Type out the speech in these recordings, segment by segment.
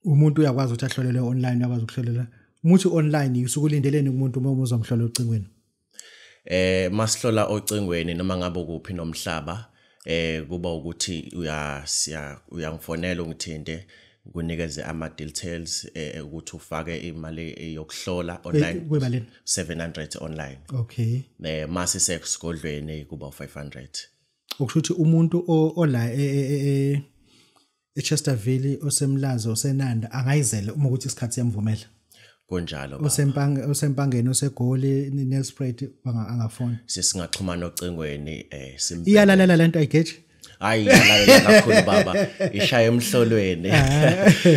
Umuntu uyakwazi ukuthi ahlolelwe online, uyakwazi ukuhlolela umuthi online? Usukulindeleni kumuntu uma uzomhlola ocingweni? Masihlola ocingweni noma ngabe kuphi nomhlaba, kuba ukuthi uyasiya uyangifonela, ungithinte, kunikeze ama details ukuthi ufake imali yokuhlola online. Kuyimalini? 700 online. Mase sekusigodlweni kuba 500. Okusho ukuthi umuntu ola eChesterville, osemlazi, osenanda, angayizela uma ukuthi isikhathi siyamvumela. Kunjalo, baba. Osempangeni, osempangeni, osegoli, Nelspruit, angafona. Sesingaxhumana ocingweni, sim. Iyalalela lento, ayigeji? Hayi, iyalalela kakhulu, baba, ishaya emhlolweni,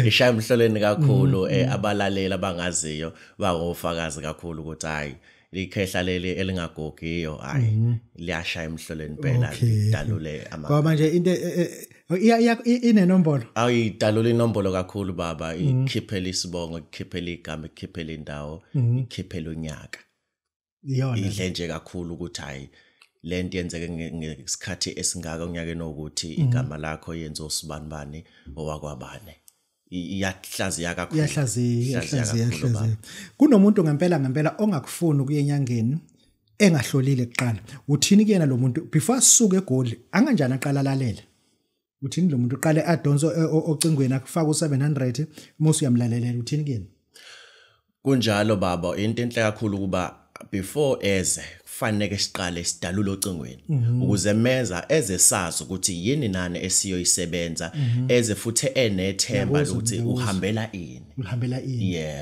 ishaya emhlolweni kakhulu. Abalaleli abangaziyo bangofakazi kakhulu ukuthi hayi, ikhehla leli elingagogiyo, hayi, liyashaya emhlolweni phela. Lidalule ama Ngoba manje into inenombolo. Ayidalula inombolo kakhulu, baba, ikhiphela isibongo, ikhiphela igama, ikhiphela indawo, ikhiphela unyaka. Iyona. Idle nje kakhulu ukuthi hayi, lento yenzeke ngesikhathi esingaka onyakeni ukuthi igama lakho yenze usibani bani owakwabane. Iyahlaziya kakhulu. Iyahlaziya. Ihlaziya iyahlaziya kakhulu, baba. Iyahlaziya. Kunomuntu ngempela ngempela ongakufuni ukuya enyangeni engahlolile kuqala. Uthini kuyena lo muntu before asuke eGoli? Anganjani aqala alalele? Uthini lo muntu uqale adonso ocingweni, akufaka u700, musu uyamlalelela? Uthini kuyena? Kunjalo, baba, into enhle kakhulu kuba before eze kufanele siqale sidalule ocingweni ukuze meza eze sazi ukuthi yini nani esiyoyisebenza, eze futhi enethemba Ngiyakuzwa, ukuthi ngiyakuzwa. uhambela ini. Uhambela ini. Yebo.